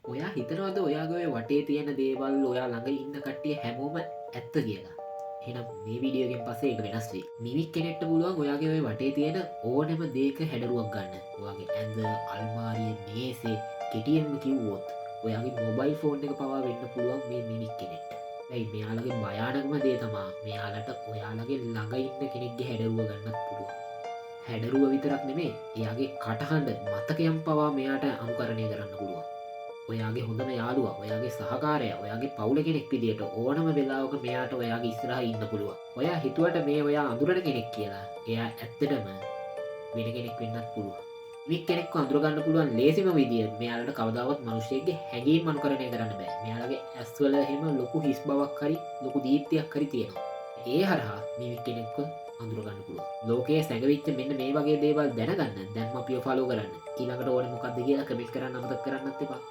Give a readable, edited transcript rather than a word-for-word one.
ඔයා හිතනවද ඔයාගේ ඔය වටේ තියෙන දේවල්, ඔයා ළඟ ඉන්න කට්ටිය හැමෝම ඇත්ත කියලා? එහෙනම් මේ වීඩියෝ එකෙන් පස්සේ ඒක වෙනස් වෙයි. මිමික් කෙනෙක්ට පුළුවන් ඔයාගේ ඔය වටේ තියෙන ඕනෑම දෙයක හැඩරුවක් ගන්න. ඔයාගේ ඇඳ, අල්මාරිය, මේසේ, කෙටියෙන්ම කිව්වොත් ඔයාගේ මොබයිල් ෆෝන් එක පවා වෙන්න පුළුවන් මේ මිමික් කෙනෙක්ට. ඇයි මෙයාලගේ භයානකම දේ තමා මෙයාලට ඔයාලගේ ළඟ ඉන්න කෙනෙක්ගේ හැඩරුව ගන්නත් පුළුවන්. හැඩරුව විතරක් නෙමේ, එයාගේ කටහඬ, මතකයන් පවා මෙයාට අනුකරණය කරන්න පුළුවන්. ඔයාගේ හොඳම යාළුවා, ඔයාගේ සහකාරයා, ඔයාගේ පවුල කෙනෙක් විදියට ඕනම වෙලාවක මෙයාට ඔයාගේ ඉස්සරහා ඉන්න පුළුවන්. ඔයා හිතුවට මේ ඔයා අඳුරන කෙනෙක් කියලා, එයා ඇත්තටම වෙන කෙනෙක් වෙන්නත් පුළුවන්. මිමික් කෙනෙක්ව අඳුරගන්න පුළුවන් ලේසිම විදිය, මෙයාලට කවදාවත් මිනිස්සෙක්ගේ හැඟීම් අනුකරණය කරන්න බෑ. මෙයාලගේ ඇස්වල එහෙම ලොකු හිස් බවක් හරි ලොකු දීප්තියක් හරි තියෙනවා. ඒ හරහා මිමික් කෙනෙක්ව අඳුරගන්න පුළුවන්. ලෝකයේ සැඟවිච්ච මෙන්න මේ වගේ දේවල් දැනගන්න දැන්ම අපිව ෆලෝ කරන්න. ඊළඟට ඕනේ මොකද්ද කියලා කමෙන්ට් කරන්න අමතක කරන්නත් එපා.